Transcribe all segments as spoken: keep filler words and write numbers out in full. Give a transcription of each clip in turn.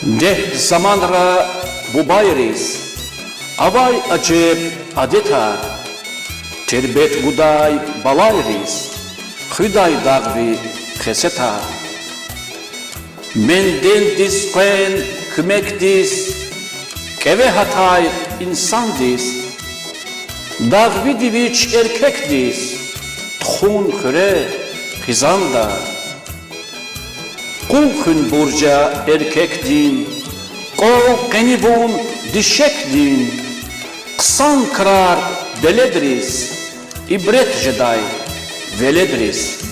Дегь заманра бубайриз авай ажеб адетар, тербет гудай балайриз хуьдай дагъви хесетар. Мендендиз къвен куьмекдиз, кӀеве гьатай инсандиз, дагъвиди вич эркекдиз, тухун хуьре хизанда. Къул хуьн бурж я эркекдин, кӀвал къени вун дишекдин, хъсан крар беледриз, ибрет жедай веледриз.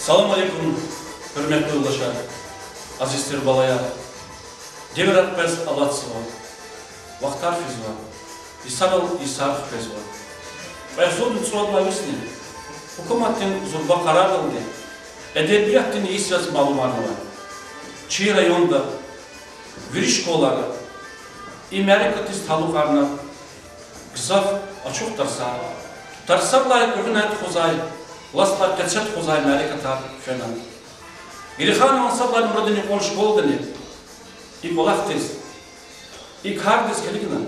Салам алейкум, гьуьрметлу юлдашар, азиз тир балаяр. Девирар къвез алатзава, вахтар физва, йисарал йисар хквезва. Кьве агъзурни цӀуд лагьай йисни гьукуматдин зурба къарардалди эдебиятдин йис яз малумарнава авай. Чи районда вири школайра и мярекатдиз талукьарна гзаф ачух тарсар, тарсарилай гуьгъуьнай тухузвай, классдилай къецел тухузвай мярекатар фена. Гереханован сад лагьай нумрадин юкьван школадани и кӀвалахдиз, и кардиз килигна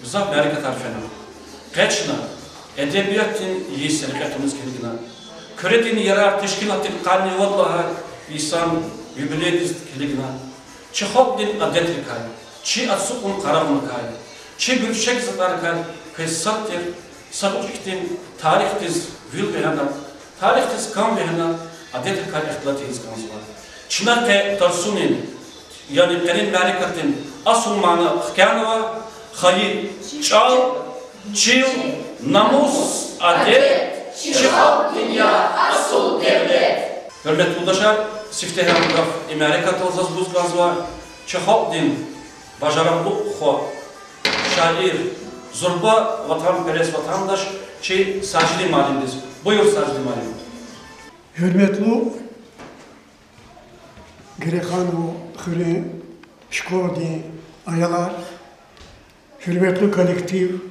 гзаф мярекатар фена. Къе чна эдебиятдин йис рекье туниз килигна. Куьредин ярар тешкилатдин къанни вад лагьай йисан юбилейдиз килигна. Чи халкьдин адетрикай, чи ацукьун-къарагъуникай, чи гуьрчег затӀарикай квез сад тир са кьуьчӀ хьтин тарихдиз вил вегьена, тарихдиз кам вегьена, адетрикай ихтилат ийиз кӀанзава. Чна къе тарсунин, яни къенин мярекатдин асул мана хкянава: хайи чӀал, чил, намус, адет чи халкьдин я асул девлет. Гьуьрметлу юлдашар, сифтегьан гаф и мярекатдал заз гуз кӀанзава чи халкьдин бажарагълу хва, шаир, зурба ватанперес ватандаш чи Сажидин муаллимдиз. Буюр, Сажидин муаллим. Гьуьрметлу Гереханов хуьруьн школадин аялар, гьуьрметлу коллектив,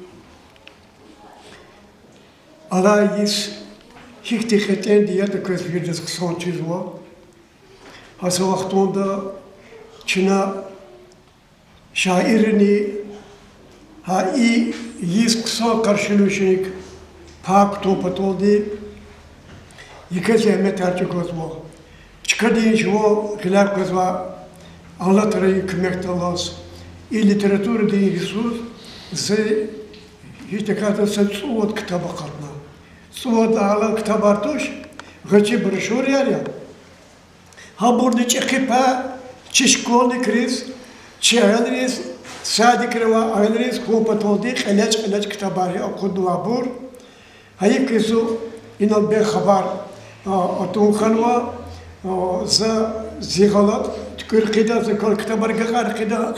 алай йис гьихьтин кьетӀенди ятӀа квез виридаз хъсан чизва. Гьа са вахтунда чна шаиррини гьа и йис хъсан къаршиламишуник пай кутун паталди еке зегьметар чӀугвазва. Чкадин жуван гъиляй къвезвай алатрин куьмекдаллаз и литературадин йисуз зи гьич тахьайтӀа са цӀувад ктаб акъатна. ЦӀувад лагьайла ктабар туш, гъвечӀи брошюраяр я. Гьабурни чӀехи пай чи школьникриз, чи аялриз, садикра авай аялриз хьун паталди кьелечӀ-кьелечӀ ктабар я акъуднавайбур. Гьа икӀ зун Инал бес хабар, а, атун хьанва, а, за зи гъалатӀ туькӀуьр хъийида, за квел ктабар гекъар хъийида.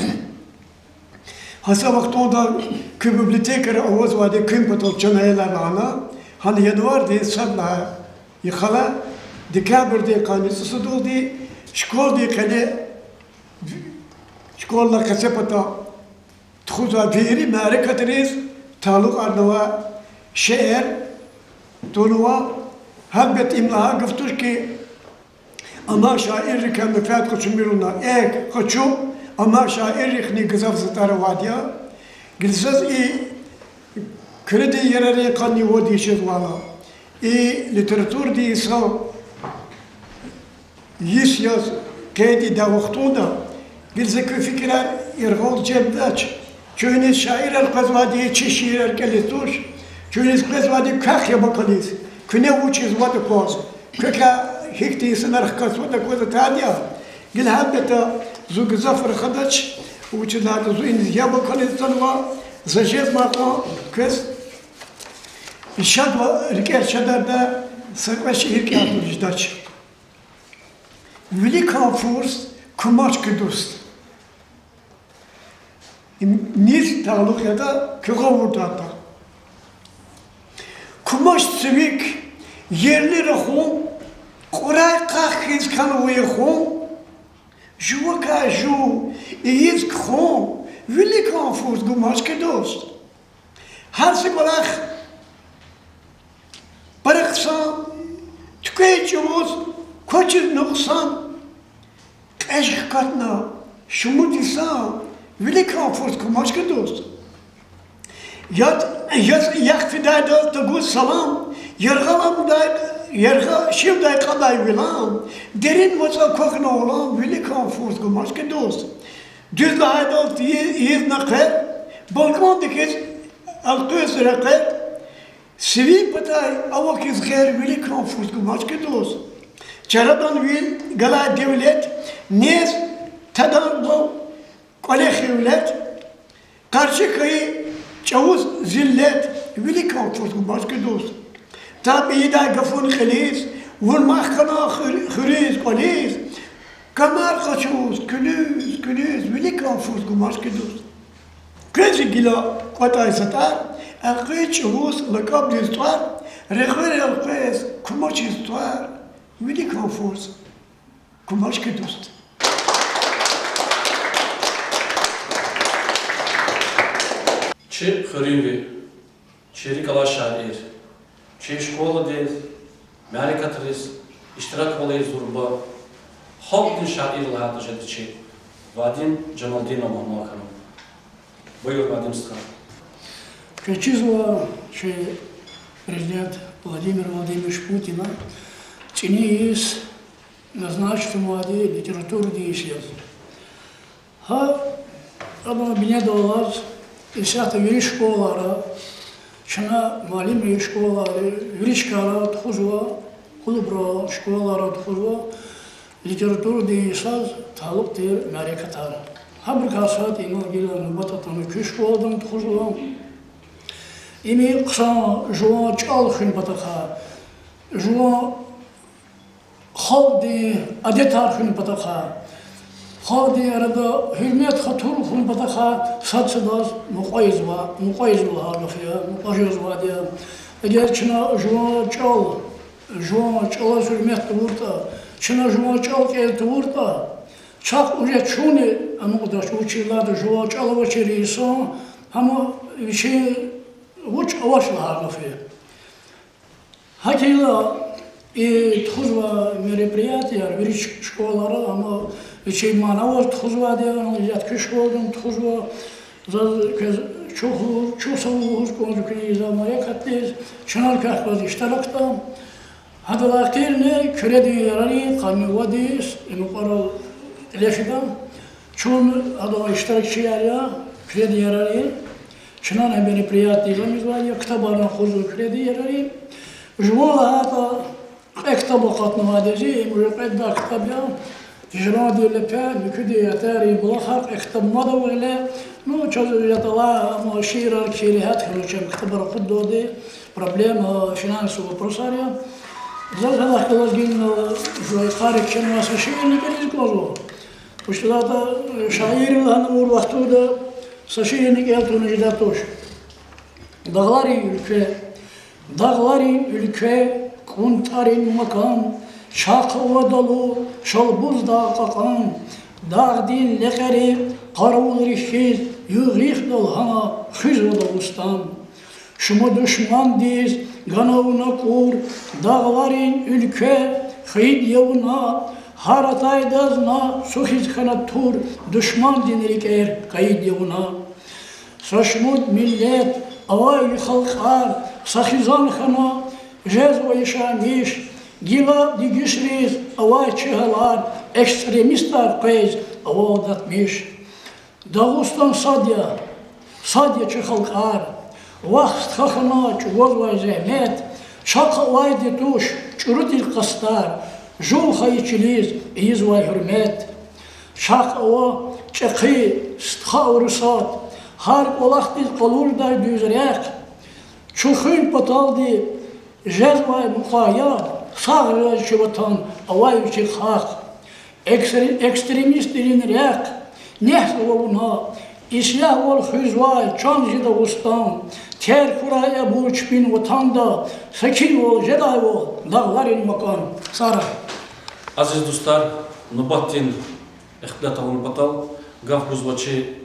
Гьа са вахтунда куь библиотекара авазвайди куьн патал чан аялар лагьана, гьана январдин сад лагьай йикъалай декабрдин къанни цӀусадалди школдин къене, школдилай къецепата тухузвай вири мярекатриз талукьарнавай шиир тунва. Гьелбетда, им лагьай гаф туш хьи, амай шаиррикай менфят къачумир лагьана, эхь, къачу, амай шаиррихъни гзаф затӀар авайди я. Гила заз и Куьредин ярарин къанни вад йис жезвайла, и литературадин йисан йис яз къейд ийидай вахтунда, гила за куь фикирар яргъал жедайдач. Чун иниз шаирар къвезвайди я чи шиирар кӀелиз туш, чун иниз къвезвайди квехъ яб акализ, куьне вуч ийизватӀа акваз, квекай гьихьтин инсанар хкатзаватӀа акваз атайди я. Гила гьелбетда, зун гзаф рахадач, вучиз лагьайтӀа зун иниз яб акализ атанва, за жезмай кьван квез шадвал рикӀер шадардай са кьве шиир кӀелдай жедач. Вилик гьам фуз, кумач, куь дуст. Им низ талукь ятӀа, куь гъавурда ятӀа. Кумач цивик, ерли рахун, кьурай къах хьиз хьанва яхун, жувакай жув ийиз кхун, вилик гьам фуз, кумач, куь дуст. Гьар са кӀвалах пара хъсан, туькӀвей чӀавуз квачир нукьсан, кьеж хкатна шумуд йисан, вилик гьам фуз, кумач, куь дуст. Яд, яд, яд фидайдал тагуз салам, яргъал амдай, яргъал шивдай кьадай вилам, дерин вацӀа квахьна улам, вилик гьам фуз, кумач, куь дуст. Дуьз лагьайдал ти-, тийиз на хъвер, балкӀандихъ хьиз элкъуьз рекьер, сивин патай авахьиз гъер, вилик гьам фуз, кумач, куь дуст. Чарадан вил галай девлет, нез тадан вал кӀвале хивлет, къарши хьайи чӀавуз зиллет, вилик гьам фуз, кумач, куь дуст. Таб ийидай гафун кьилиз, вун мах хьана хуьр-, хуьруьз, кӀвализ, камар къачуз, куьлуьз, куьлуьз, вилик гьам фуз, кумач, куь дуст. Къвез гила кӀватӀай затӀар, элкъвез чӀавуз лакӀабдиз тӀвар, регъвер элкъвез, кумачиз тӀвар, вилик гьам фуз, кумач, куь дуст. Чи хуьруьнви, чи рикӀ алай шаир, чи школадиз, мярекатриз иштираквал ийиз зурба халкьдин шаир лагьайтӀа жеда чи Вадим Жамалдинов мугьман хьана. Буюр, Вадим стха. Квез чизва чи президент Владимир Владимирович Путина цӀинин йис назначить авунвайди литературадин йис яз. Гьа, адан бинедаллаз исятда вири школайра, чна муаллимрин школайра, вири чкайра тухузва, клубра, школайра тухузва литературадин йисаз талукь тир мярекатар. Гьабурукай сад инал гила нубат атана куь школадани тухузва. Им хъсан жуван чӀал хуьн патахъай, жуван халкьдин адетар хуьн патахъай, халкьдин арада гьуьрмет-хатур хьун патахъай сад садаз мукьва ийизва, мукьва ийизва лагьай гаф я, мукьва жезвайди я. Эгер чна жуван чӀал, жуван чӀалаз гьуьрмет тавуртӀа, чна жуван чӀал кӀел тавуртӀа, чахъ уже чунни амукьдач, вучиз лагьайтӀа жуван чӀал авачир инсан, гьам вичин вуч авач лагьай гаф я. Гьакӏ хьайила, и тухузвай мероприятияр вири ш-, школара, амма вичин мана аваз тухузвайди я, исятда куь школадани тухузва, заз квез чухсагъул, чухсагъул лугьуз кӀанзава куьне за мярекатдиз, чна квехъ галаз иштиракда. Гьадалай гъейри, Куьредин ярарин къанни вад йис и мукьвара кьиле фида. Чун гьадан иштиракчияр я, Куьредин ярарин. Чна и мероприятиедиз гъамизвайди я, ктабарни хъувуна Куьредин ярарин. Жуван лагьайтӀа, кьве ктаб акъатнавайди я зи, им уже кьведдай ктаб я. Гьижрандин лепе, муькуьдин ятарин булахар, кьве ктаб мад ава гъиле. Ну, чаз ятӀа ала, ам шиирар кхьей регьят хьана, чан ктабар акъуддалди, проблема финансовый вопросар я. Заз гьадахъ галаз гила, э, йикъара кхьенвай са шиирни кӀелиз кӀанзава. Вучиз лагьайтӀа, э, шаир лагьана авур вахтунда са шиирни кӀел тавуна жедай туш. Дагъларин уьлкве. Дагъларин уьлкве, кӀунтӀарин макан, чахъ ава далу Шалбуздагъ кьакьан, дагъдин лекьери къаравулри хьиз, югъ-югъдал гьана хуьзва Дагъустан. Шума душмандиз гана вуна кӀур, дагъларин уьлкве, хийид я вуна, гьар атайдаз на цу хьиз хьана тур, душмандин рикӀер кайид я вуна. Са шумуд миллет авай ви халкьар, са хизан хьана жезва яшамиш, гила дегишриз авай чи гьалар, экстремистар къвез авалдатмиш. Дагъустан сад я, сад я чи халкьар, вах-стха хьана чӀугвазвай зегьмет, чахъ авайди туш чӀуру тир къастар, жув хьайи чилиз ийизвай гьуьрмет. Чахъ ава чӀехи, стха Урусат, гьар кӀвалахдиз къалурдай дуьз рехъ. Чун хуьн паталди жезвай мукъаят, сагъ жез чи ватан, авай вичин хьакъ. Экстре-, экстремистрин рехъ нехзава вуна, ислягьвал хуьзвай чан зи Дагъустан, терг хьурай абур чпин ватанда, секинвал жедайвал дагъларин макан. Сагърай. Азиз дустар, нубатдин ихтилат авун патал гаф гузва чи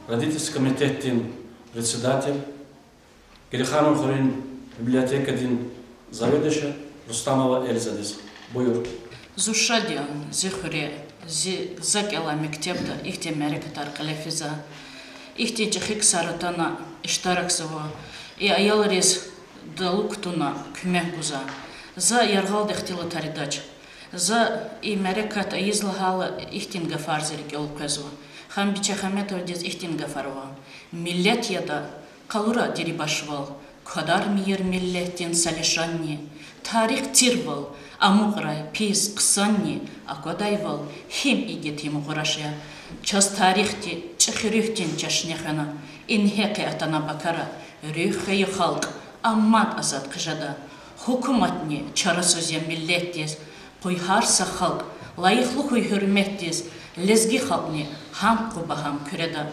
родительский комитетдин председатель, Кириханован хуьруьн библиотекадин заведующая Рустамова Эльзадиз. Буюр. Зун шад я, зи хуьре, зи, за кӀелай мектебда ихьтин мярекатар кьиле физва. Ихьтин чӀехи ксар атана иштиракзава, и аялриз далу кутуна куьмек гузва. За яргъалди ихтилатар ийидач. За и мярекат ийиз лагьайла ихьтин гафар зи рикӀел къвезва. Хамбиче Хаметовадиз ихьтин гафар ава: миллет ятӀа, къалура дирибашвал, квадармир миллетдин са лишанни, тарих тирвал, амукьрай пис хъсанни, аквадайвал гьим игит, гьим къураш я. Чаз тарихди чӀехи руьгьдин чешне хвена, ингье къе атана Бакара, руьгь хвейи халкь амад азад хъижеда. Гьукуматни чарасуз я миллетдиз, къуй гьар са халкь лайихлу хьуй гьуьрметдиз, лезги халкьни гьам къуба, гьам куьреда.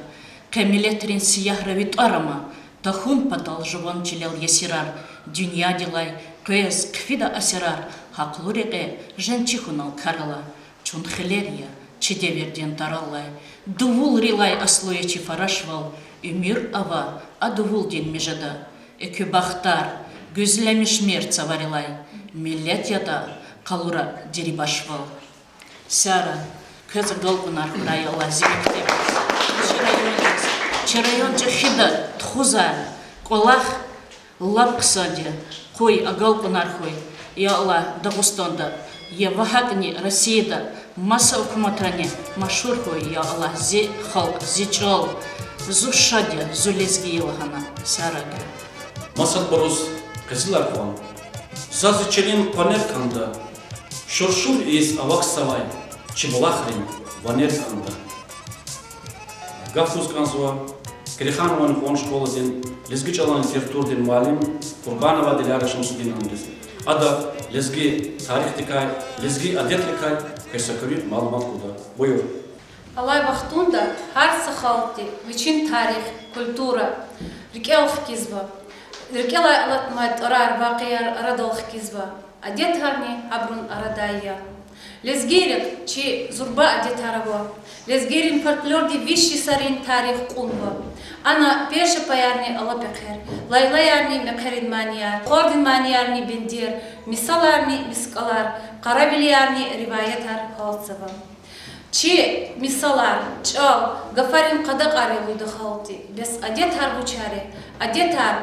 Къе миллетрин сиягь рави тӀвар ама, тахьун патал жуван чилел есирар, дуьньядилай къвез хъфида асирар, гьахълу рекье женгчи хьунал кар ала. Чун хилер я чи девирдин тараллай, дувулрилай аслу я чи фарашвал, уьмуьр ава а дувулдин межеда. Экуь бахтар гуьзлемишмир цаварилай, миллет ятӀа, къалура дирибашвал. Сара, квез агалкьунар хьурай, я Аллагь, зи мектебдиз, чи райондиз, чи район чӀехида тухузвай кӀвалах лап хъсанди я. Къуй агалкьунар хьуй, я Аллагь, Дагъустанда, я ва гьакӀни Россияда маса гьукуматрани машгьур хьуй, я Аллагь, зи халкь, зи чӀал, зун шад я, зун лезги я лагьана. Сара. Масадбуруз къизилар кьван, за зи чилин къванер кӀанда, шуршур ийиз авахьзавай чи булахрин ванер кӀанда. Гаф гуз кӀанзава Кириханован юкьван школадин лезги чӀалан, литературадин муаллим Курбанова Диляра Шамсудиновнадиз. Ада лезги тарихдикай, лезги адетрикай квез са куьруь малумат гуда. Буюр. Алай вахтунда гьар са халкьди вичин тарих, культура рикӀел хкизва, рикӀелай алатнавай тӀварар, вакъиаяр арадал хкизва. Адетарни гьабурун арадай я. Лезгийрихъ чи зурба адетар ава. Лезгийрин фольклорди виш йисарин тарих кьунва. Ана пешапаярни алапехъер, лайлаярни мехъерин манияр, къвардин маниярни бендер, мисаларни мискӀалар, къаравилиярни риваятар гьалтзава. Чи мисалар, чӀал, гафарин къадакъар я лугьуда халкьди. Бес адетар вучар я? Адетар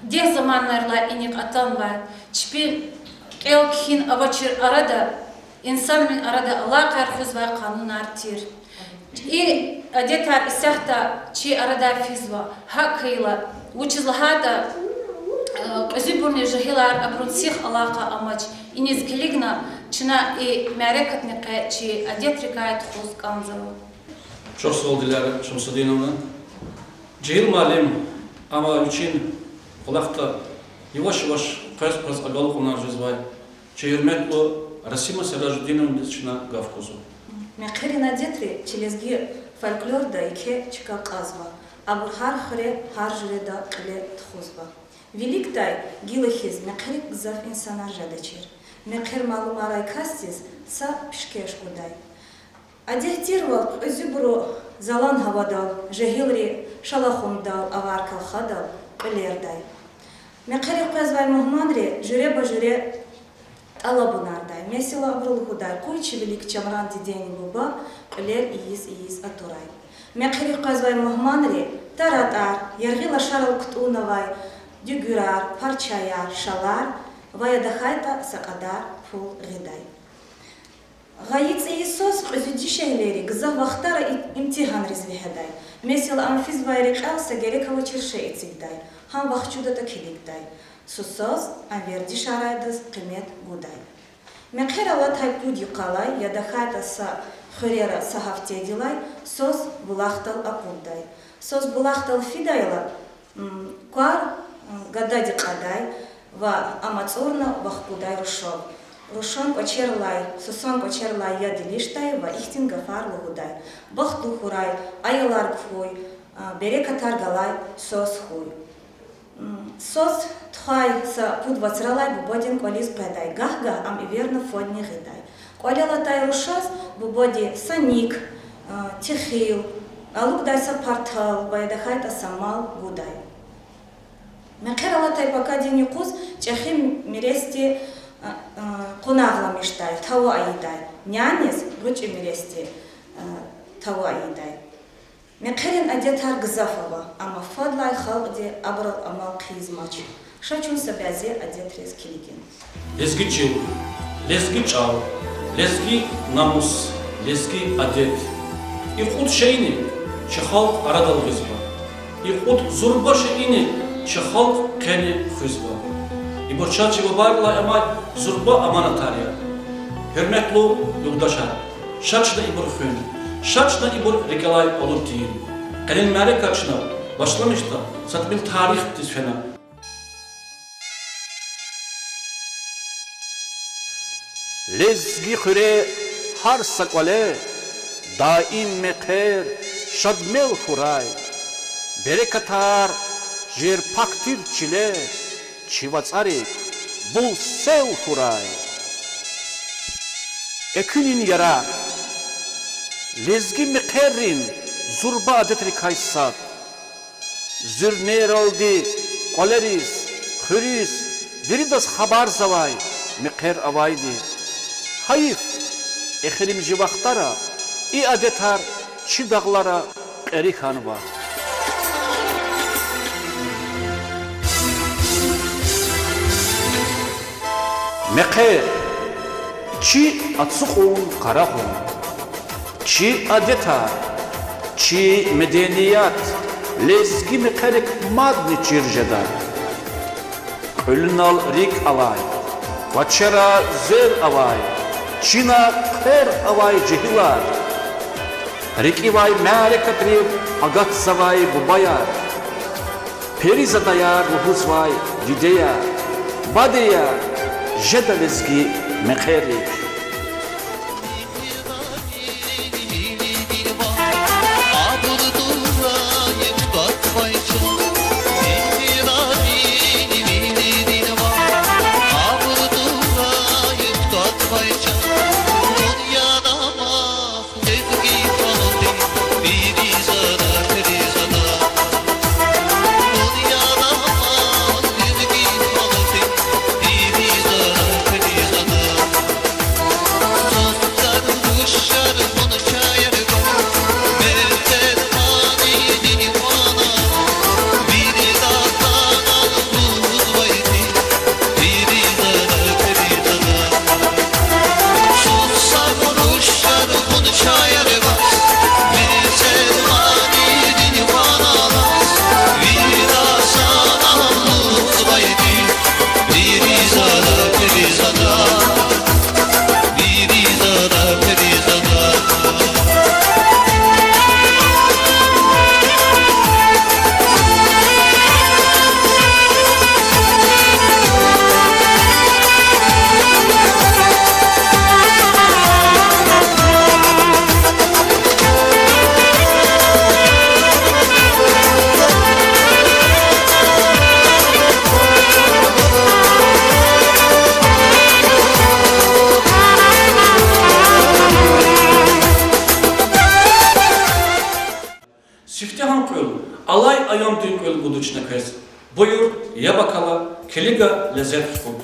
дегь заманайрилай инихъ атанвай, чпин кӀел-кхьин авачир арада, инсанрин арада алакъаяр хуьзвай къанунар тир. И адетар исятда чи арада физва. ГьакӀ хьайила, вучиз лагьайтӀа, э, кьуьзуьбурни жегьилар, абурун сих алакъа амач. Иниз килигна чна и мярекатни къе чи адетрикай тухуз кӀанзава. Чухсагъул, Диляра Шамсудиновна. Жегьил муаллим, амма вичин кӀвалахда яваш-яваш къвез-къвез агалкьунар жезвай чи гьуьрметлу Расима Сиражудиновнадиз чна гаф гузва. Мехъерин адетри чи лезги фольклорда еке чка кьазва, абур гьар хуьре, гьар жуьреда кьиле тухузва. Виликдай гила хьиз мехъерик гзаф инсанар жедачир. Мехъер малумарай касдиз са пишкеш гудай. Адет тирвал кьуьзуьбуру залан гьавадал, жегьилри шалахундал, авар калхадал кьуьлердай. Мехъерик къвезвай мугьманри жуьреба-жуьре тӀалабунардай. Месела, абуру лугьудай: къуй чи вилик Чамран дидени буба кьуьлер ийиз-ийиз атурай. Мехъерик къвезвай мугьманри таратӀар, яргъи лашарал кутӀунавай дуьгуьрар, парчаяр, шалар ва я тахьайтӀа са кьадар пул гъидай. Гъайи цӀийи свас кьуьзуь дишегьлийри гзаф вахтара и-, имтигьанриз вегьедай. Месела, ам физвай рекьел са герек авачир шей эцигдай, гьам вахчудатӀа килигдай. Сусаз ам вердишарайдаз къимет гудай. Мехъер алатай пуд йикъалай я тахьайтӀа са хуьрера са гьафтедилай свас булахдал акъуддай. Свас булахдал фидайла, квар гадади кьадай ва ам ацӀурна вахкудай рушав. Рушан кӀвачерилай, сусан кӀвачерилай яд илисдай ва ихьтин гафар лугьудай: бахтлу хьурай, аялар хьуй, берекатар галай свас хьуй. Свас тухвай са пуд вацралай бубадин кӀвализ къведай, гагь-гагь ам эверна фадни гъидай. КӀвале алатай рушаз бубади са ник, техил, алукӀдай са партал ва я тахьайтӀа са мал гудай. Мехъер алатай пакадин юкъуз чӀехи миресди къунагъламишдай, тава ийидай, няниз гъвечӀи миресди тава ийидай. Мехъерин адетар гзаф ава, амма фадлай халкьди абурал амал хъийизмач. Ша чун са бязи адетриз килигин. Лезги чил, лезги чӀал, лезги намус, лезги адет— и кьуд шейни чи халкь арадал гъизва. И кьуд зурба шейни чи халкь къени хуьзва. Ибур чаз чи бубайрилай амай зурба аманатар я. Гьуьрметлу юлдашар, ша чна ибур хуьн, ша чна ибур рикӀелай алуд тийин. Къенин мярекат чна башламишда са тӀимил тарихдиз фена. Лезги хуьре, гьар са кӀвале даим мехъер шадмел хьурай. Берекатар жер пак тир чиле чи вацӀарик бул сел хьурай. Экуьнин яракь— лезги мехъеррин зурба адетрикай сад. Зуьрнейралди кӀвалериз, хуьруьз виридаз хабарзавай мехъер авайди. Гьайиф, эхиримжи вахтара и адетар чи дагълара кьери хьанва. Мехъер— чи ацукьун-къарагъун, чи адетар, чи меденият. Лезги мехъерик мадни чир жеда. Кьуьлунал рикӀ алай, кӀвачера зер авай, чина хъвер авай жегьилар, рикӀивай мярекатрив агатзавай бубаяр, перизадаяр лугьузвай дидеяр, бадеяр, жеда лезги мехъеррик. Райондин кьуьл гуда чна квез. Буюр, яб акала, килига, лезет хкудда.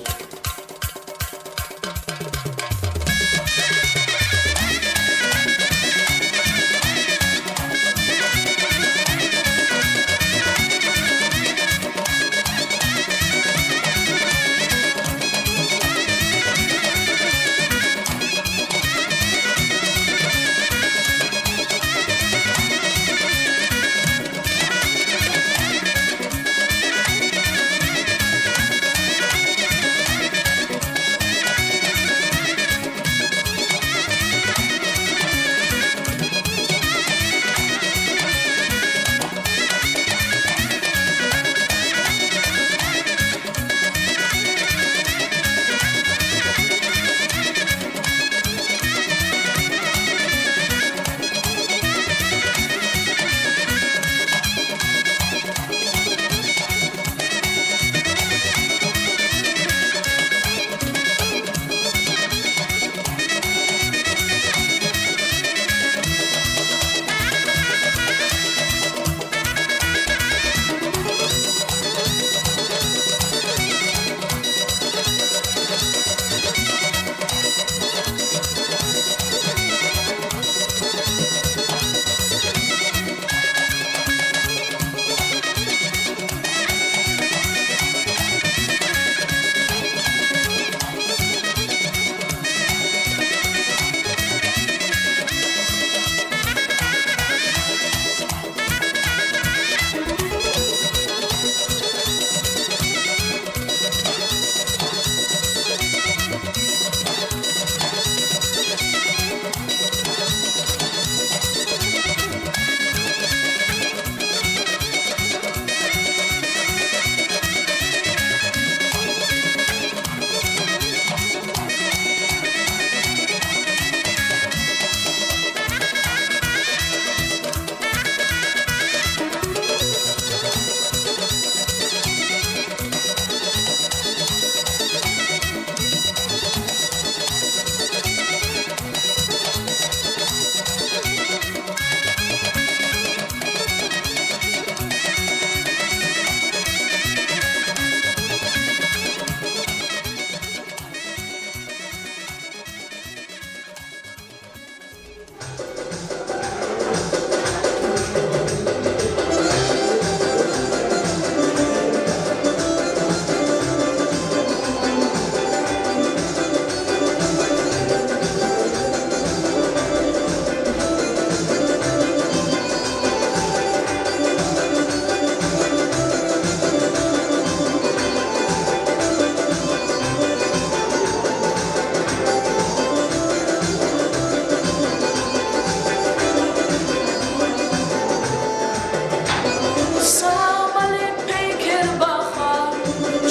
Салам алейк, пейкер баха,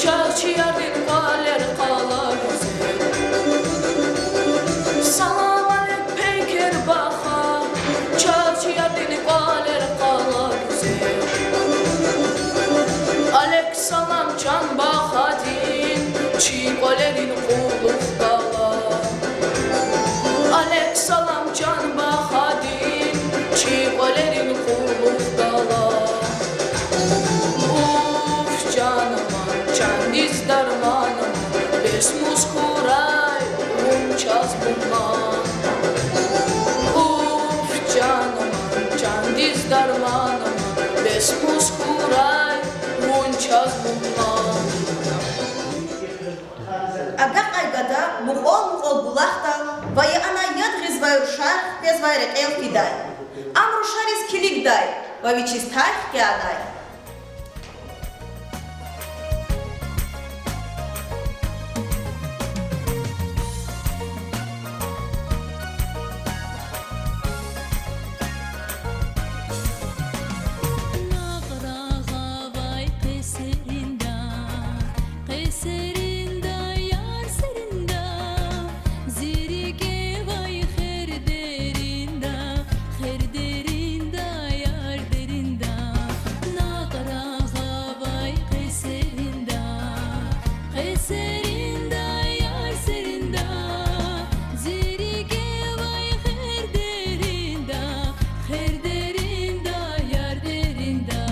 чаз чи ярдин кӀвалер къала гуьзел. Салам алейк, пейкер баха, чаз чи ярдин кӀвалер къала гуьзел. Алейк салам чан бахадин, чи кӀвалерин кьулухъ гала. Алейк салам чан бахадин, чи кӀвалерин кьулухъ гала. Уф, чан аман, чандиз дарман аман, бес мус хьурай вун чаз мугьман. Уф, чан аман, чандиз дарман аман, бес мус хьурай вун чаз мугьман. Агакьай гада мукьвал-мукьвал булахдал ва я анай яд гъизвай рушар хквезвай рекьел фидай. Ам рушариз килигдай ва вичиз тай хкядай. Накь рагъавай къе серинда, къе серинда, яр серинда, зи рикӀе авай хер деринда, хер деринда, яр деринда. Накь рагъавай къе серинда, къе серинда, яр серинда, зи рикӀе авай хер деринда, хер деринда, яр деринда.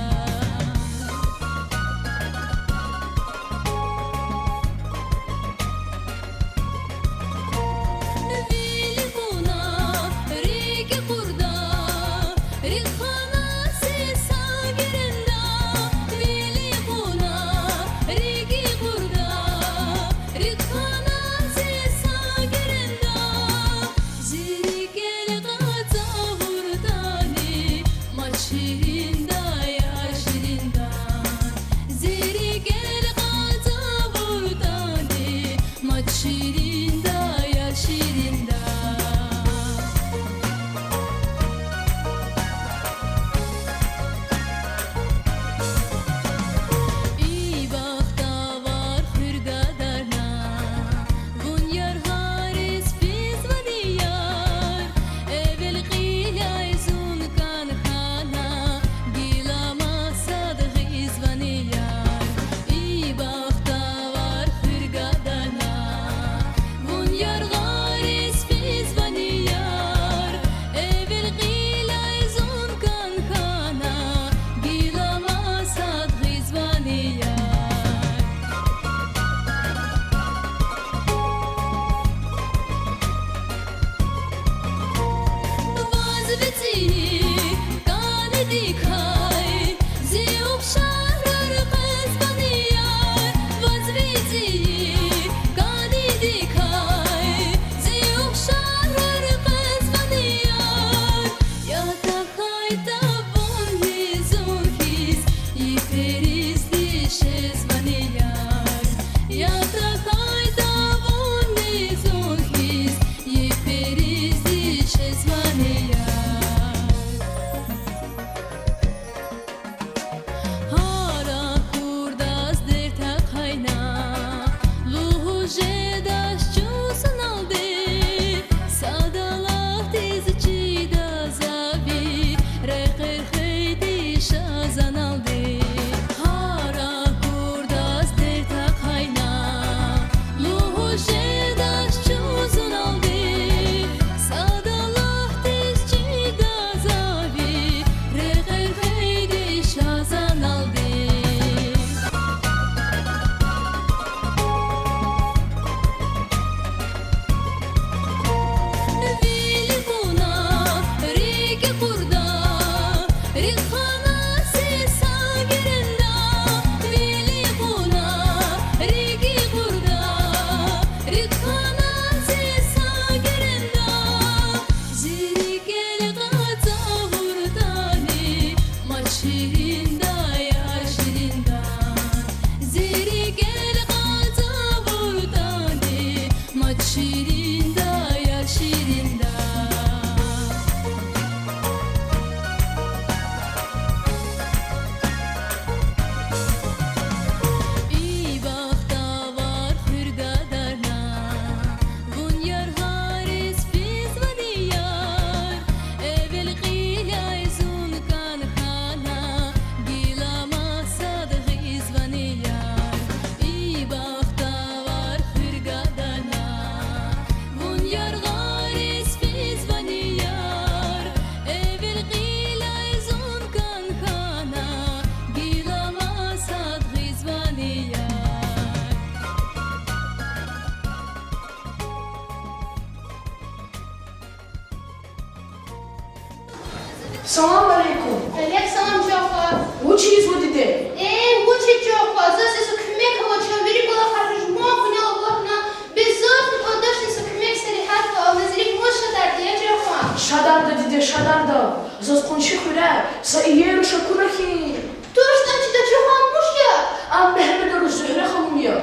Салам алейкум. Алейкум салам, чан хва. Вуч ийизва, диде? Э, вуч ийиз, чан хва, заз са куьмек авач, вири кӀвалахар жуван къуьнел акъатна, бес заз кӀватӀашни са куьмек, са регьятвал, на зи рикӀ мус шадарди я, чан хва. Шадарда, диде, шадарда. Заз къунши хуьряй са иер руш акуна хьи. Туш, чан, чида, чан хва, вуч я? Ам Мегьамеда руш, Зуьгьре халун я.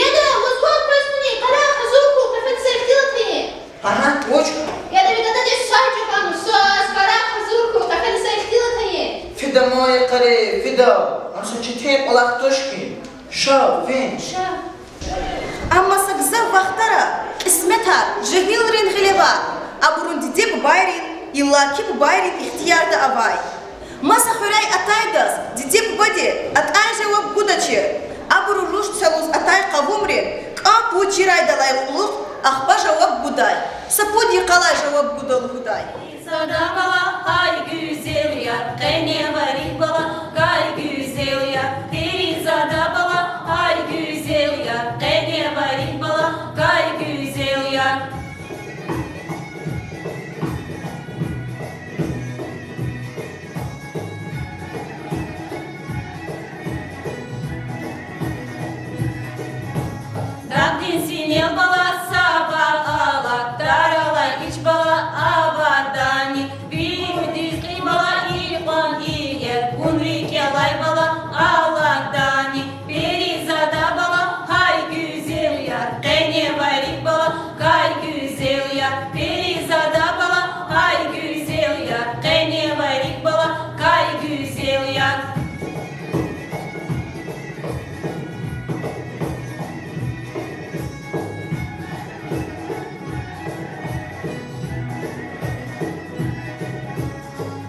Яда, ваз ван квез куни, къарагъ, гьазур хьухь, къафеда са ихтилат хьайи. Агьа, вуч? Яда, ви дададиз сагь чӀугуна, саз, къарагъ, гьазур хьухь, къафеда са ихтилат хьайи. Фида, мо йикъари, фида, ам са четин кӀвалах туш хьи. Ша, вин. Ша. Амма са гзаф вахтара кьисметар жегьилрин гъилева, абурун диде-бубайрин, иллаки бубайрин ихтиярда авай. Маса хуьряй атайдаз диде-бубади атӀай жаваб гудачир, абуру руш цалуз атай къавумри кӀан-пуд чирайдалай кьулухъ ахпа жаваб гудай, са пуд йикъалай жаваб гуда лугьудай. Пери зада бала, гьай гуьзел яр, къене варик бала, гьай гуьзел яр. Пери зада бала, гьай гуьзел яр, къене варик бала, гьай гуьзел яр. Дагъдин синел бала, сабар ала, таралай ич бала, авадани, виридаз кьий бала, икьван иер, вун рикӀелай бала, аладани. Пери зада бала, гьай гуьзел яр, къене варик бала, гьай гуьзел яр. Пери зада бала, гьай гуьзел яр, къене варик бала, гьай гуьзел яр.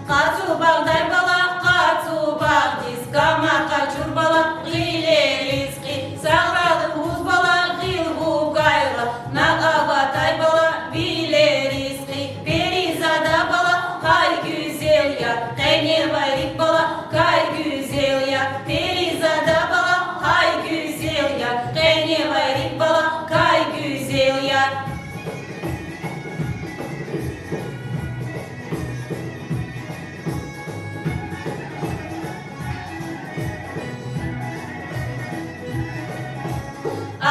Къацу багъдай бала, къацу багъдиз, кама къачур бала, гъиле ризкьи, сагърай лугьуз бала, гъил вугайла, накь аватай бала, виле ризкьи. Пери зада бала, гьай гуьзел яр, къене варик бала, гьай гуьзел яр. Пери зада бала, гьай гуьзел яр, къене варик бала, гьай гуьзел яр.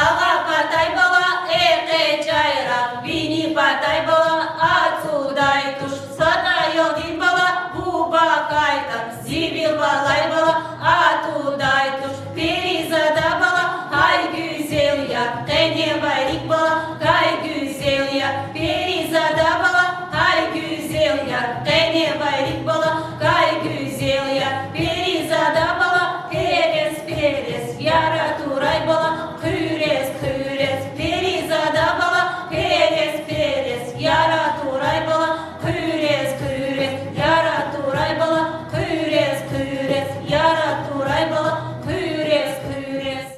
Агъа патай бала, экъечӀ айран, вини патай бала, ацӀудай туш, сад аялдин бала, буба хьайтӀа, зи вил валай бала, атӀудай туш. Пери зада бала, гьай гуьзел яр, къене варик бала, гьай гуьзел яр. Пери зада бала, гьай гуьзел яр, къене варик бала, гьай гуьзел яр. Пери зада бала, перес, перес, яр атурай бала, хъуьрез, хъуьрез. Пери зада бала, перес, перес, яр атурай бала, хъуьрез, хъуьрез, яр атурай бала, хъуьрез, хъуьрез, яр атурай бала, хъуьрез, хъуьрез.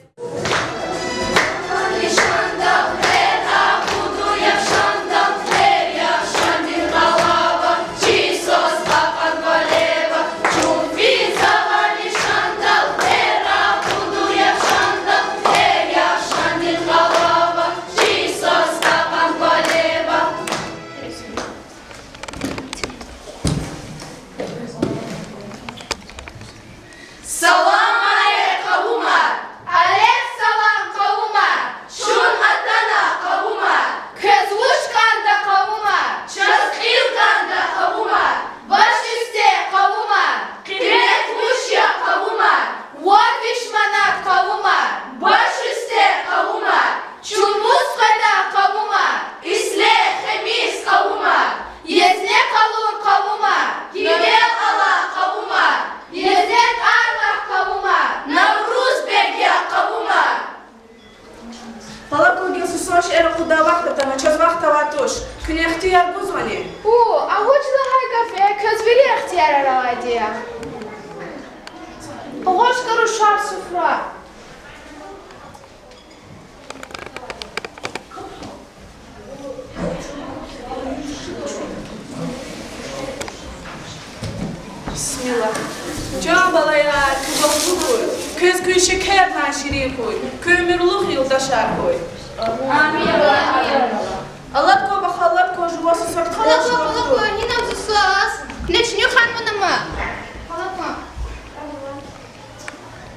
Салам алейк, къавумар! Алейк салам, къавумар! Чун атана, къавумар! Квез вуч кӀанда, къавумар? Чаз кьил кӀанда, къавумар! Баш уьсте, къавумар! Къимет вуч я, къавумар? Вад виш манат, къавумар! Баш уьсте, къавумар! Чун мус къведа, къавумар? Исле, хемис, къавумар! Езне къалур, къавумар! Гьивел ала, къавумар! Езне тӀвар лагь, къавумар! Навруз бег я, къавумар! Къала кугил сусун шиир акъуддай вахт атана, чаз вахт авай туш. Куьне ихтияр гузвани? Пу, а вуч лагьай гаф я, квез вири ихтиярар авайди я. Къугъушка, рушар, суфра. Бисмиллагь. Чан балаяр, куь вахтугур, квез куьн шекердай ширин хьуй, куь уьмуьрлух юлдашар хьуй. Алад кван, баха, алад кван, жуваз сад хьана. Алад кван, алад кван, гьинам зи свас? Куьне чуьнуьхарна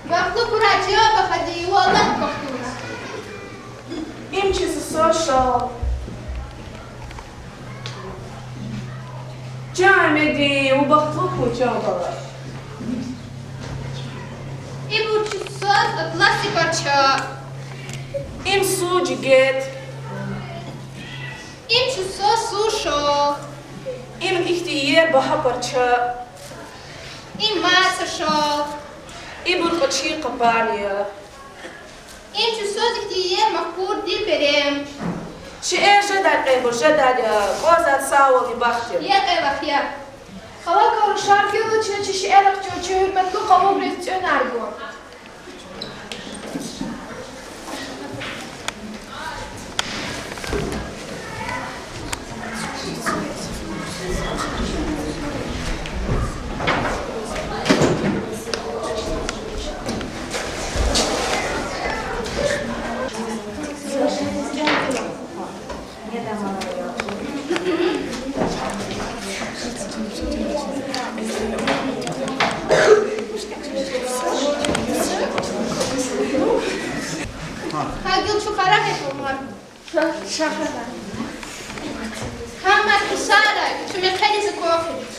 Бахтлу хьурай, чан бахади, валлагь, бахтлу. Им чи Сусар шал. Чан Амеди, вун бахтлу хьуй, чан бала. Ибур чи Сусаз атласдин парча. Им сув жигет. Им чи Сусаз сув шал. Им ихьтин иер багьа парча. Им маса шал. Ибур кӀвачин къапар я. Им чи Сусаз ихьтин иер макъбурдин перем. Шиир жедай кьейибур жедай я, кӀанзавайди сагъвал, бахт я. Я кьей вахъ я. Къала кӀвалах, шар гила чна чи шиирар чун, чи гьуьрметлу къалубриз цӀуьнар гун. Гьа гила чухарагъ я, Умар. Гьа мад ксарай, куь мехъеризни квахиз.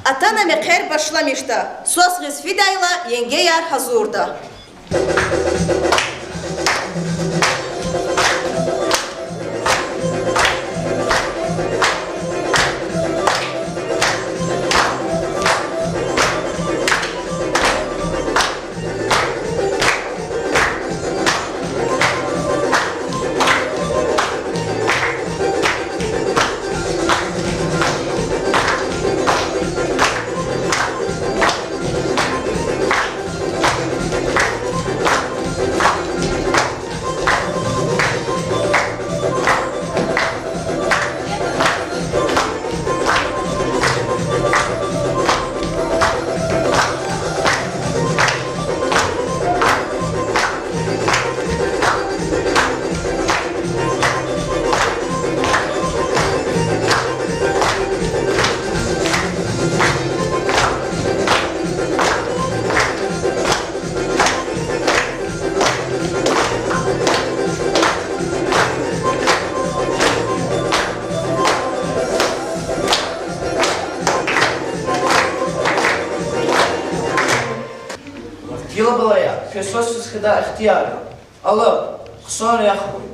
Атана мехъер, башламишда. Свас гъиз фидайла, енгеяр гьазурда. Гила, балаяр, квез свас гъиз фидай ихтияр ава. Алад, хъсан рехъ хьуй.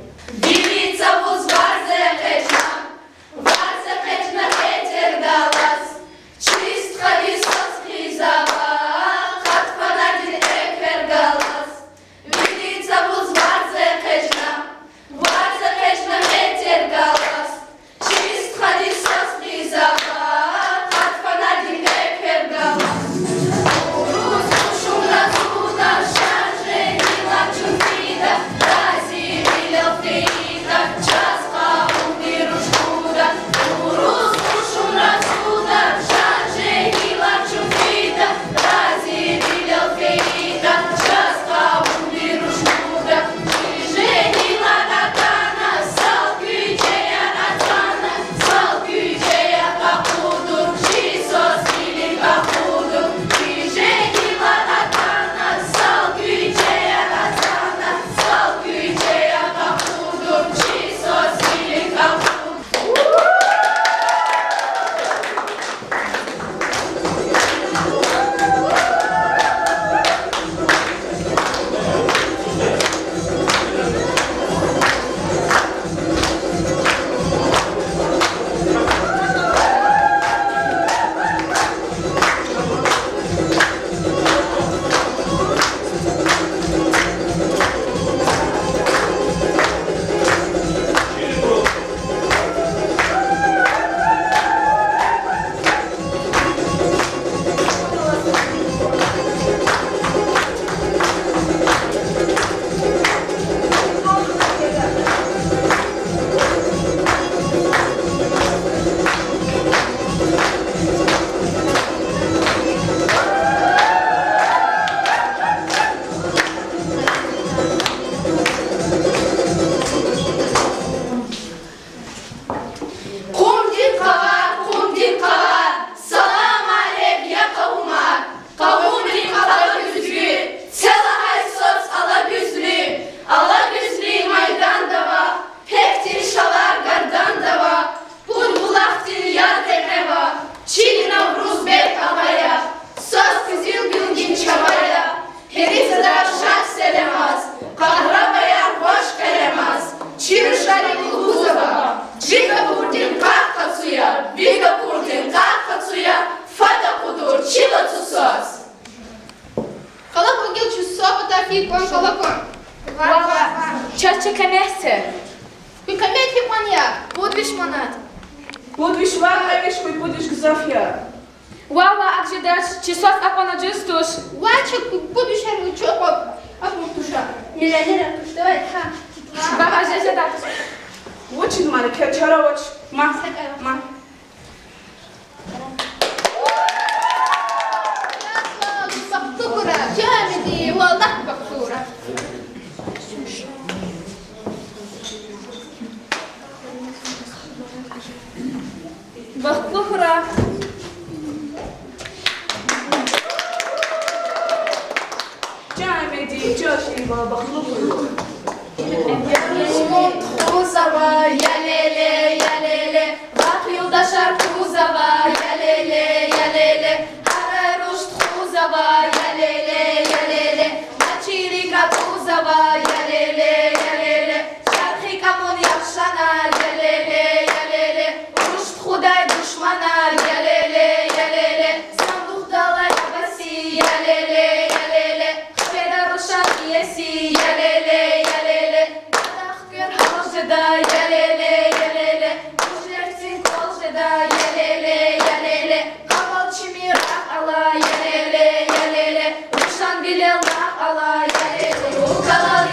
Вири цавуз варз экъечӀна, варз экъечӀна ветер галаз, чи стхадиз свас гъизва, къад фанадин эквер галаз. Вири цавуз варз экъечӀна, варз экъечӀна ветер галаз, чи стхадиз свас гъизва, къад фанадин эквер галаз. Уруз къушунра зурда, шар жегьилар чун фида, разивилел Кван кӀвалакун. Вава, чаз чи къимет це. Куь къимет гьикьван я? Пуд виш манат. Пуд виш ван, виш куь пуд виш гзаф я. Вава, акӀ жедач, чи свас акьван ажуз туш. Ва чи пуд вишер вуч акьван, акьван туша. Миллионер туш, давай, ха. Вава, жеда, жеда. Вучиз мана квез чара авач, ма, ма. Бахтлу хьурай, Жамеди, валлагь бахтлу хьурай. Бахтлу хьурай. Жамеди, чан ширинвал, бахтлу хьурай. Я рушни тухузава, я леле, я леле, вахъ юлдашар кузава, я леле, я леле, гьарай руш тухузава, я леле, я леле, мачирик акъузава, я леле, я леле, чархи кӀамун яхшана, я леле, я леле, руш тухудай душманар, я леле, я леле, сандухдалай абаси, я леле, я леле, хведа рушан иеси, я леле, я леле, гада хквер гьал жеда, я леле, я леле, мужерцин кӀвал жеда, я леле, я леле, къавал чими рагъ ала, я леле, я леле, рушан вилел рагъ ала, я леле, рукалал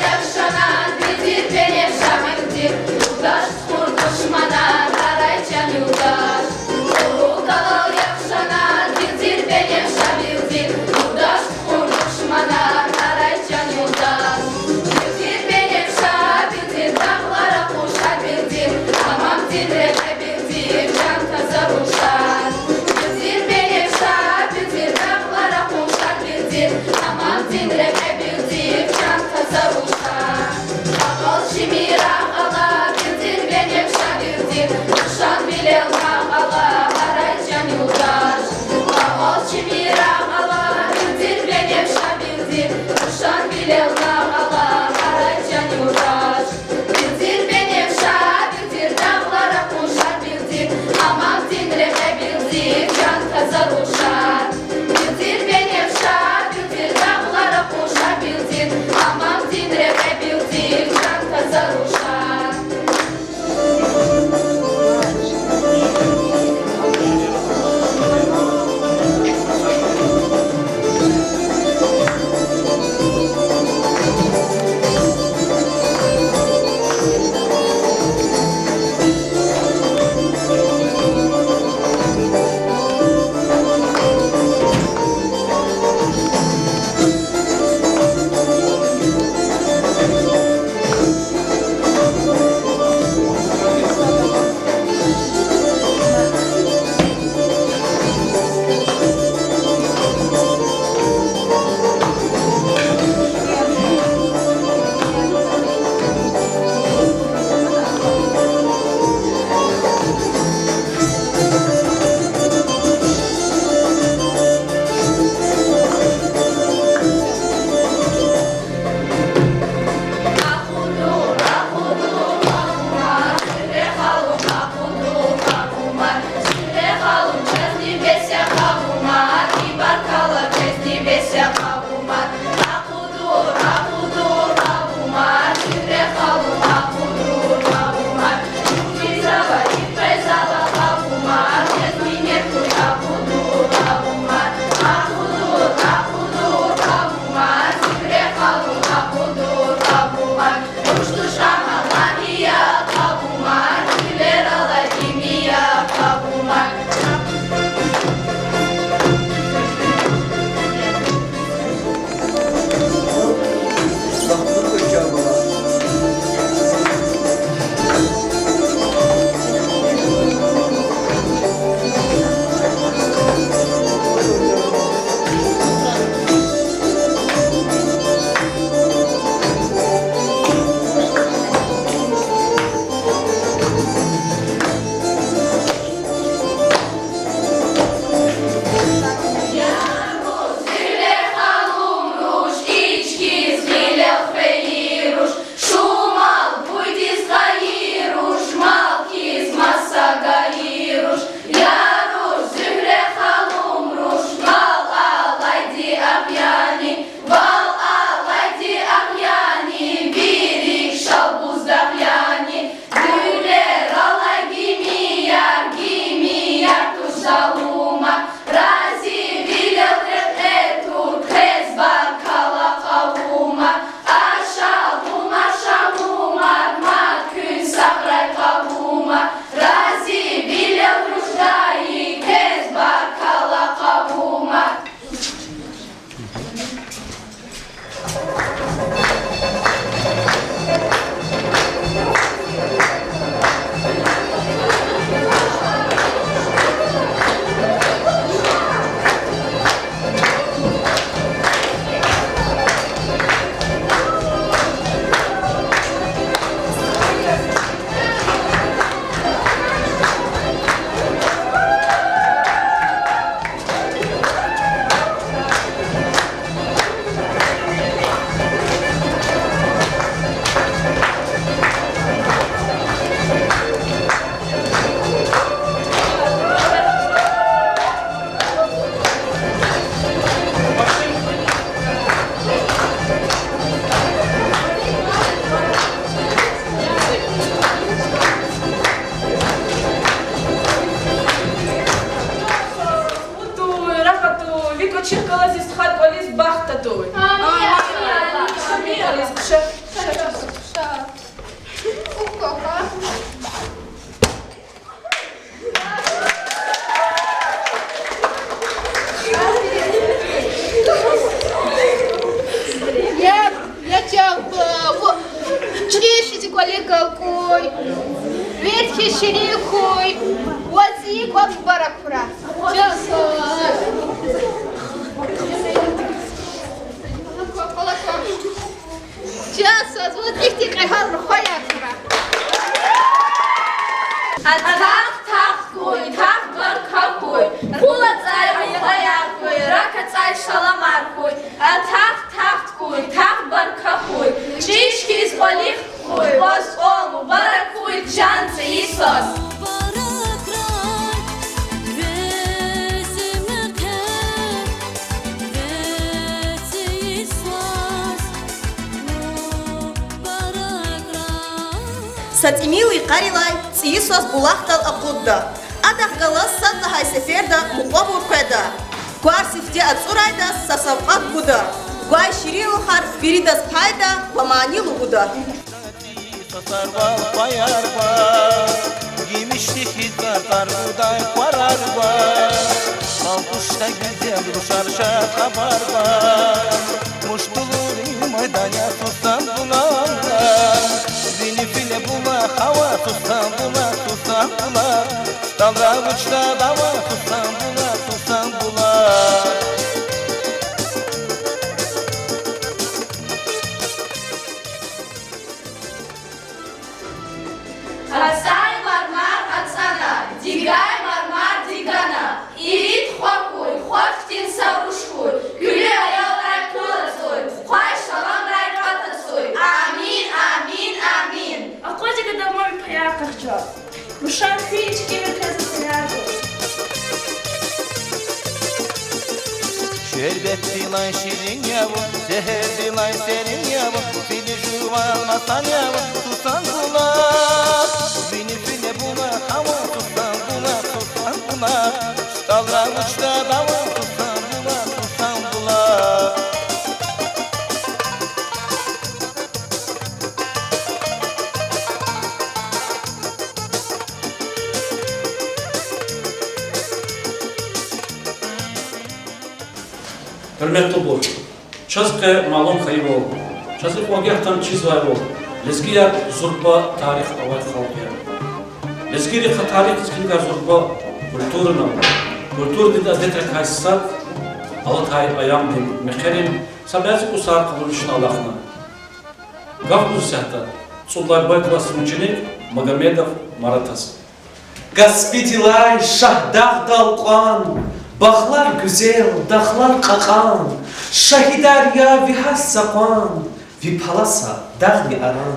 Бахтадуй. Амин. Амин. Ша, ша, ша. Я, я чав, э, во, чӀиш зи кӀвале галкӀуй, верхӀи ширин хьуй, ваз и кӀвал мубарак хьурай. Чав. Чаз саз ваз ихьтин кьегьал рухваяр хьурай. Атах-тах хьуй, тах барка хьуй, къул ацӀай рухваяр хьуй, рак ацӀай шаламар хьуй. Атах-тах хьуй, тах барка хьуй, чӀиш хьиз кӀвалихъ хьуй, ваз кӀвал мубарак хьуй, чан цӀийи свас. Са тӀимил йикъарилай цӀийи свас булахдал акъудда. Адахъ галаз сад лагьай сеферда мукьвабур къведа. Квар сифте ацӀурайдаз са савкьват гуда. Гвай ширинлухар виридаз пайда ва мани лугьуда. Сасарвал паяр ва, гимишдихъ цӀарцӀар гудай къварар ва, Алпушда гуьзел рушар шад хабар ва, муштулуди майдан я Сусан булан, вини филе булах ава Сусан булан, Сусан булан, СтӀалра вучда дава Сусан булан, Сусан булан. АцӀай мармар ацӀана, дигай мармар дигана, ирид хва хьуй, хва хьтин са руш хьуй, куьлуь аялрай къуд ацӀуй, кьве шаламрай кьатӀ ацӀуй. Амин, амин, амин. Акъваз гада ман паяр къахчу. Рушар хьи чкӀивил квез ацӀаяр гуз. Шербетдилай ширин я вун, зегьердилай серин я вун, фили жуван масан я вун, Сусан булан. Вини филе булах ава Сусан булан, Сусан булан. СтӀалра вучда дава Сусан булан, Сусан булан. Гьуьрметлубур, чаз къе малум хьайивал, чаз и кьван агатдани чизвайвал, лезгияр зурба тарих авай халкь я. Лезгийрихъ тарих, лезгийрикай зурба культура ава. Культурадин адетрикай сад алатай аямдин мехъерин са бязи кӀусар къалурна чна алахъна. Гаф гуз исятда цӀуд лагьай Б классдин ученик Магомедов Маратаз. Каспидилай Шагьдагъдал кьван, багълар гуьзел, дахлар кьакьан, шагьидар я ви гьар са къван, ви паласа дагъни аран.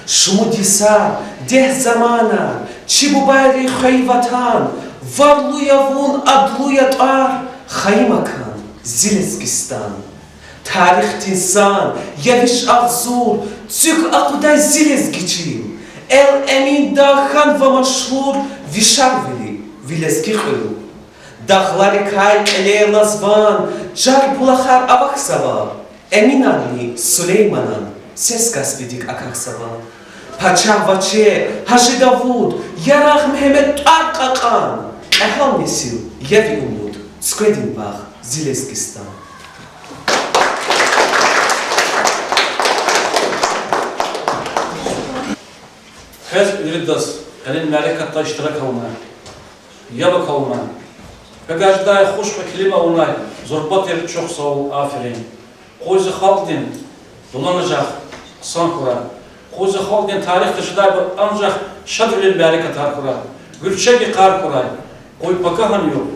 Шумуд йисар, дегь заманар, чи бубайрин хвейи ватан, варлу я вун, адлу я тӀвар, хайи макан, зи Лезгистан. Тарихдин сан я виш агъзур, цуьк акъудай зи лезги чил. Эл-Эминда хьанва машгьур ви шарвили, ви лезги кьуьл. Дагъларикай кьиле алаз ван, чар булахар авахьзава. Эминанни Сулейманан сес Каспидик акахьзава. Пачагь Ваче, Гьажи Давуд, Ярагъ Мегьамед тӀвар кьакьан, кьегьал несил я ви умуд, цуькведин багъ зи Лезгистан. Квез виридаз къенин мярекатда иштирак авунай, яб акалунай, квевай жедай хуш килим авунай зурба тир чухсагъул, аферин. Къуй зи халкьдин дуланажагъ хъсан хьурай. Къуй зи халкьдин тарихда жедайбур анжах шадвилин мярекатар хьурай, гуьрчег йикъар хьурай. Къуй пакагьан югъ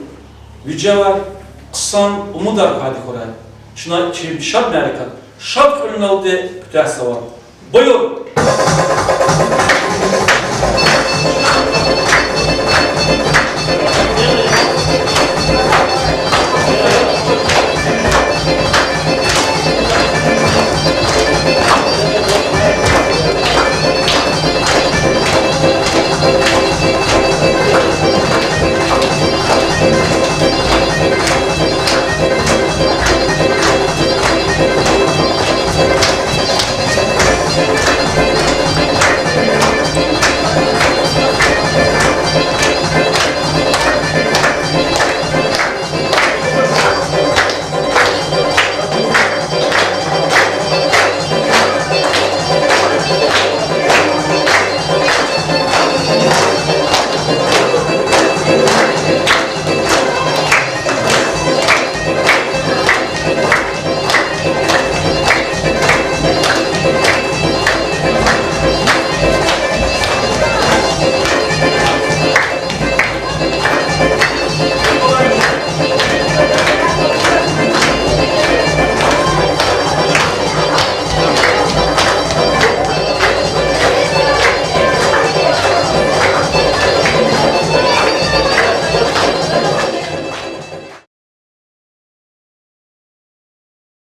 вижевай хъсан умудар квайди хьурай. Чна чи шад мярекат шад кьуьлуьналди куьтягьзава. Буюр!